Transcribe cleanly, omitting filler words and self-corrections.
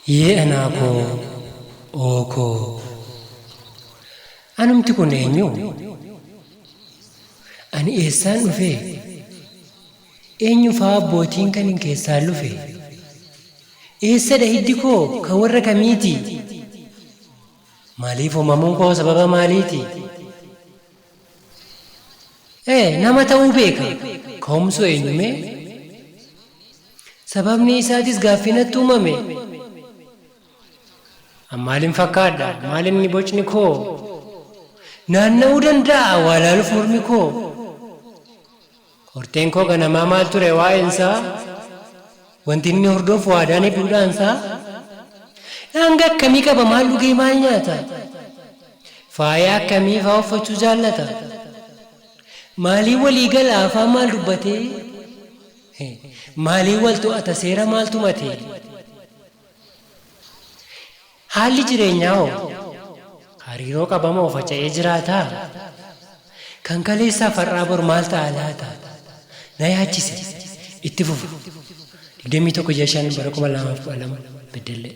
Yee anaa koo, oo koo. Anumti kun eenyu? Ani eessaan dhufe? Eenyu faa abbootiin kanin keessaan lufe? Eessadha hiddi koo kan warra kamiiti? Maaliif uumamuun koo sababa maaliiti? Ee, nama ta'uu beeka. Ka'umsoo eenyumee? Sababni isaatis gaaffii natti uumame. An maalin fakkaadha? Maal inni bocni koo? Naanna'uu danda'a waa laaluuf mormi koo? Horteen koo ganamaa maal ture waa'eensaa? Wanti inni hordofu aadaan duudhaansaa? Hanga akkamii qaba, maal dhugee, maal nyaata? Faaya akkamii faa uffachuu jaallata? Maalii walii gala, afaan maal dubbatee? Maalii wal to'ata, seera maal tumate? Haalli jireenyaa hoo? Hariiroo qabamoo faca'ee jiraataa? Kan kaleessaaf har'aa bor maal ta'a laata? Na yaachise. Itti fufa. 21 5 bara 2012, Beddellee.